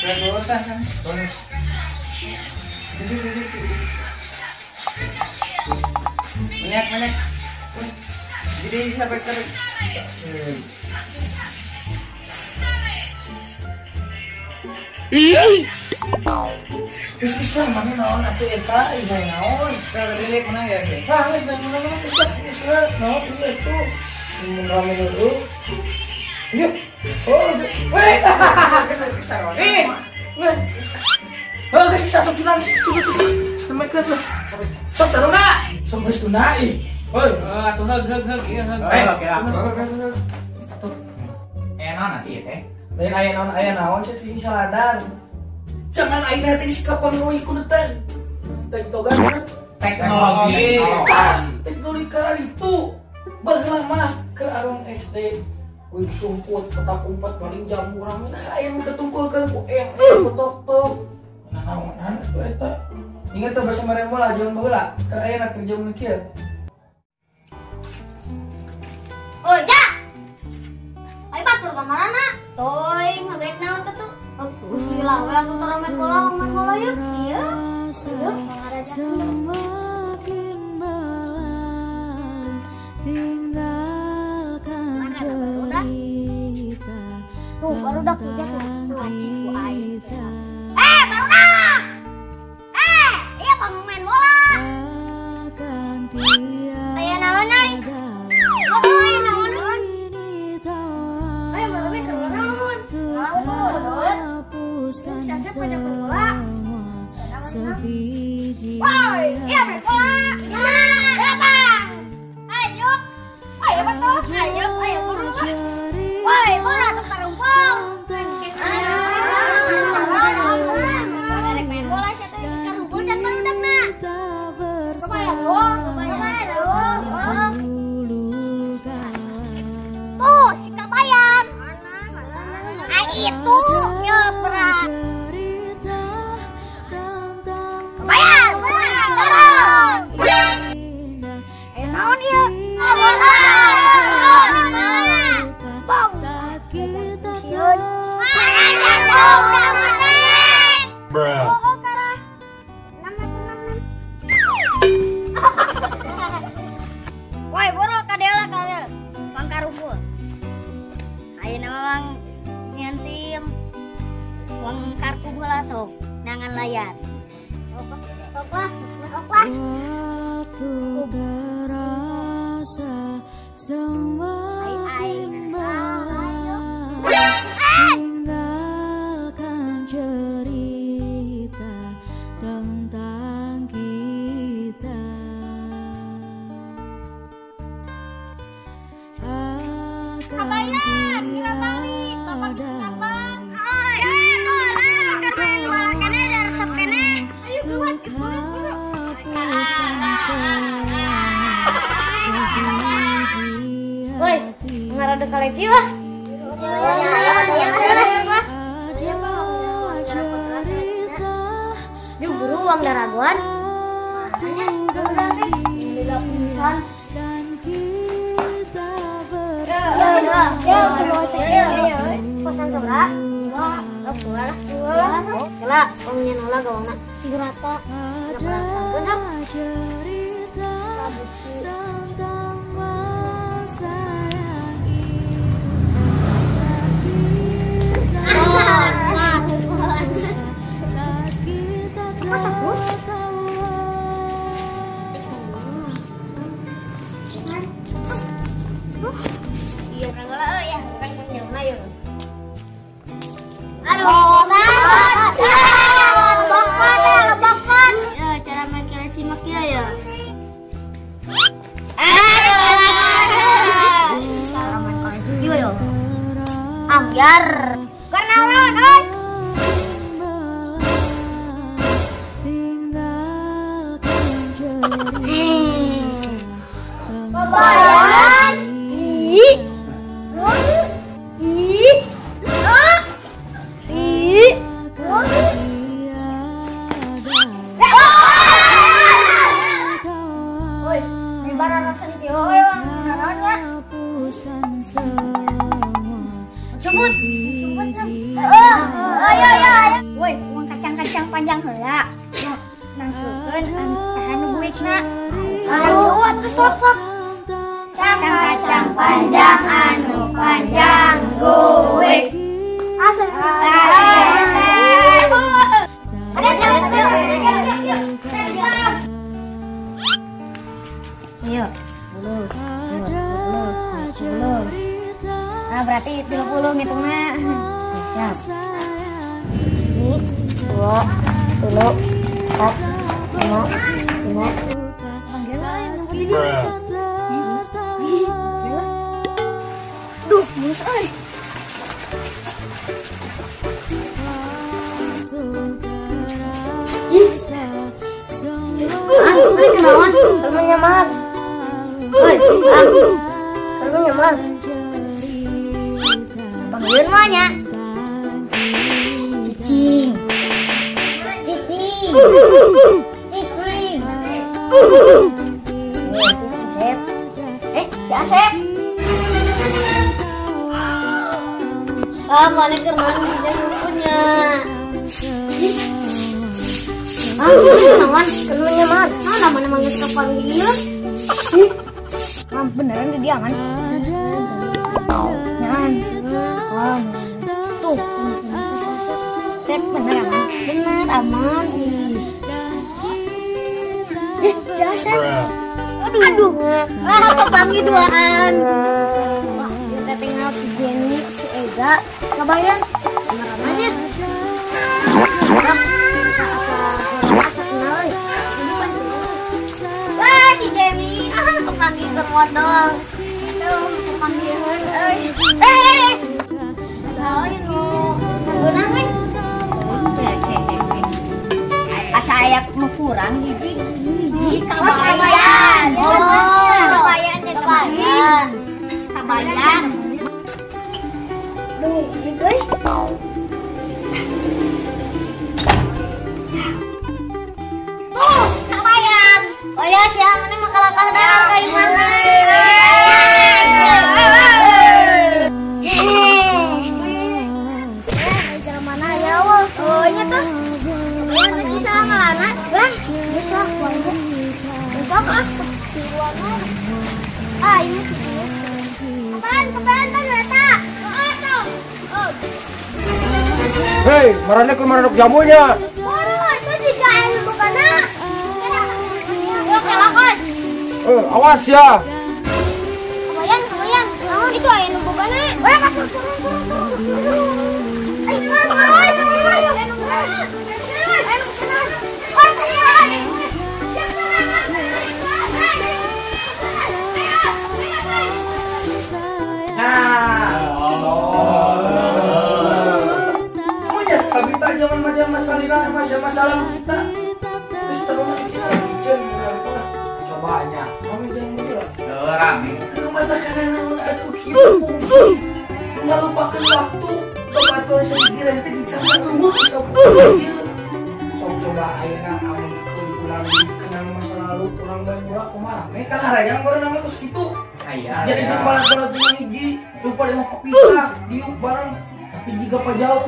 Terusan kan. Menek. Jadi sampai tarik. Geus lah mana naon atuh eta ieu naon? Kalilik mana ya ge? Ah geus naon geus lah naon ieu atuh. Mun rame dulu. Ieu. Oh, weh. Eh. Weh. Oh, geus satu tulang Semakeun lah. Sok taruna. Sok geus tuna ih. Hoi. Atuh heug ieu heug. Oke lah. Atuh. Aya naon atuh ieu teh? Lain aya naon sih ting saladar. Jangan ayeuna teh si kapan euy kudu teh. Tektogan. Teknologi. Teknologi karar itu. Baheula mah keur arung SD. Kuy sumput petak umpet paling jamur rame nah aya nu ketungkulkeun ku MS ku tok-tok. Nah naonan atuh eta. Ingat tuh bersama bola jaman baheula keur ayeuna kerja mun kieu. Oh, ja. Ayo batur ka mana? Toy, ngagaek naon ka tuh? Gila we atuh tara main bola yuk. Iya. Yuk, semakin berlalu tinggalkan cerita. Tuh, baru dah kerja tuh. Wajib ku aing. Baru dah. Iya kamu main bola. Aya naon euy? Oh, naon? Ayo baru keur naon? Sebiji. Woi, iya main bola. Datang. Ayo. Ayo betul. Ayo, ayo buru. Woi, bola tuh tarumpul. Rek main bola sia teh geus karumpul can barudakna. Coba ya, coba ya. Tuh, si kabayan. Ah itu nyeprak. Kabayan, dorong. Naon ieu? Bong. Mana jatuh? Bruh. Oh, kara. 6 6. Woi, boro kadela kadel. Pangkarumpul. Ayeuna mah mang nyantim. Wang kartu bola sok nangan layar. Sok lah, sok lah. Waktu terasa semakin berlalu, tinggalkan cerita tentang kita. Akan tiada untuk hapuskan semua sebiji Woi, ngarada kaleci wah. Ada cerita Yuk buru uang daraguan. dan kita bersama. Kosan sebelah. Dua, dua, dua. Kela, omnya nola gawangna. Sigrata. Ada cerita tentang masa yang indah saat kita saat kita tertawa. Iya, orang lah ya, orang jauh yuk. Aduh, lebak. Ya, cara main keleci mak ya ya. Aduh, cara main keleci juga yo. Ambiar. Karena naon, oi. Tinggalkan cerita Kebayan. Ih. Ih. Ah. Ih. Woi, di bara rasa di oi, naonnya? Hapuskan semua. Sebut. Ayo ayo. Woi, uang kacang-kacang panjang heula. Nangkeun saha nu buikna. Ayo atuh sok. Kacang panjang anu panjang guik. Asal. Ayo, 10, 10, 10. Nah, berarti 30 ngitungnya. Siap. 1, 2, 3, 4, 5, 5. Duh, mulus euy. Ah, kenalan, temennya mahal. Woi, ah, temennya mahal. Panggilin mah nya. Cicing. Cicing. Cicing. Asep. Si Asep. Ah, mana kenalan jangan punya. Ah, kenalan, temennya mahal. Nah, namanya manggil kepanggil. Ah, beneran di dia kan? Jangan. Tuh, Sep bener aman. Bener aman. Ih, jasa. Aduh. Aduh. Ah, kepanggil duaan. Wah, kita tinggal si Jenny, si Ega, kabayan. Kameramannya. Wah, si Jenny. Ah, kepanggil ke modal. Tuh, kepanggilan euy. Eh. Saha nu beunang euy. Asa aya nu kurang hiji. Hiji kabayan. Oh, kabayan kabayan. Kabayan. Duh, euy. Tuh, kabayan. Oh ya, siapa mana mah kalakah darah ka imana. Oh, ini tuh. Ini kita ngelana. Lah, gitu ah, ah. Ah, ini sih. Kapan, kapan, ternyata. Oh, tuh. Oh. Hei, marane ku maranok jamunya. Boro, itu juga anu bukana. Oke, lakon. Awas ya. Kebayang, kebayang. Oh, itu anu bukana. Wah, masuk, turun, turun, turun. Masa lalu kita terus terus kita bicara cobanya kami jangan bilang rame mata karena atuh kita fungsi melupakan waktu pembantuan sendiri nanti dicatat tunggu sok coba ayeuna amun pulang kenang masa lalu pulang bae murah kumaha rame kan harayang baru nama terus gitu jadi gambaran jeung hiji lupa di kepisah diuk bareng tapi jiga pa jauh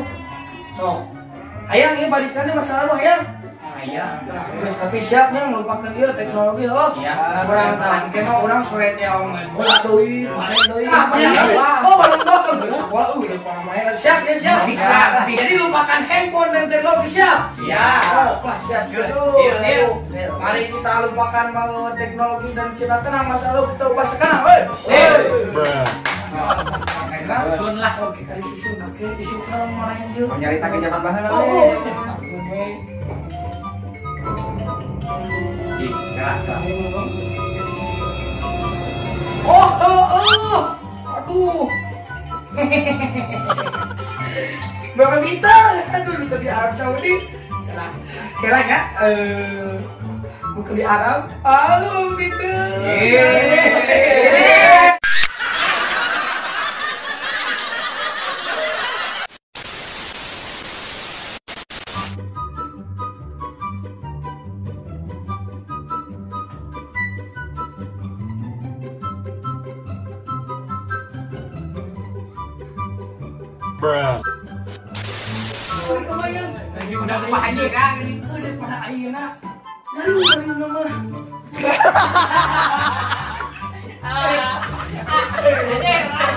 sok hayang ya balikannya masa lalu hayang. Hayang. Nah, terus tapi siapnya melupakan dia teknologi oh. Siap. Kurang tahan kemah orang suretnya main bola deui, main deui. Ah, oh, bareng doang kan sekolah udah main. Siap ya, siap. Siap. Jadi lupakan handphone dan teknologi siap. Siap. Oh, lah siap. Mari kita lupakan mau teknologi dan kita tenang masa lalu kita ubah sekarang, woi. Susun lah. Oke, kali susun. Oke, isu kalau marahin dia. Nyarita ke zaman baheula. Oh, oh, oh, oh. Aduh. Bapak kita, aduh, lupa di Arab Saudi. Kira ya, bukan di Arab. Halo, gitu. Bruh. Kebayang. Lagi udah lupa aja kan. Daripada ayeuna. Ngariung-ngariung mah. Anjir.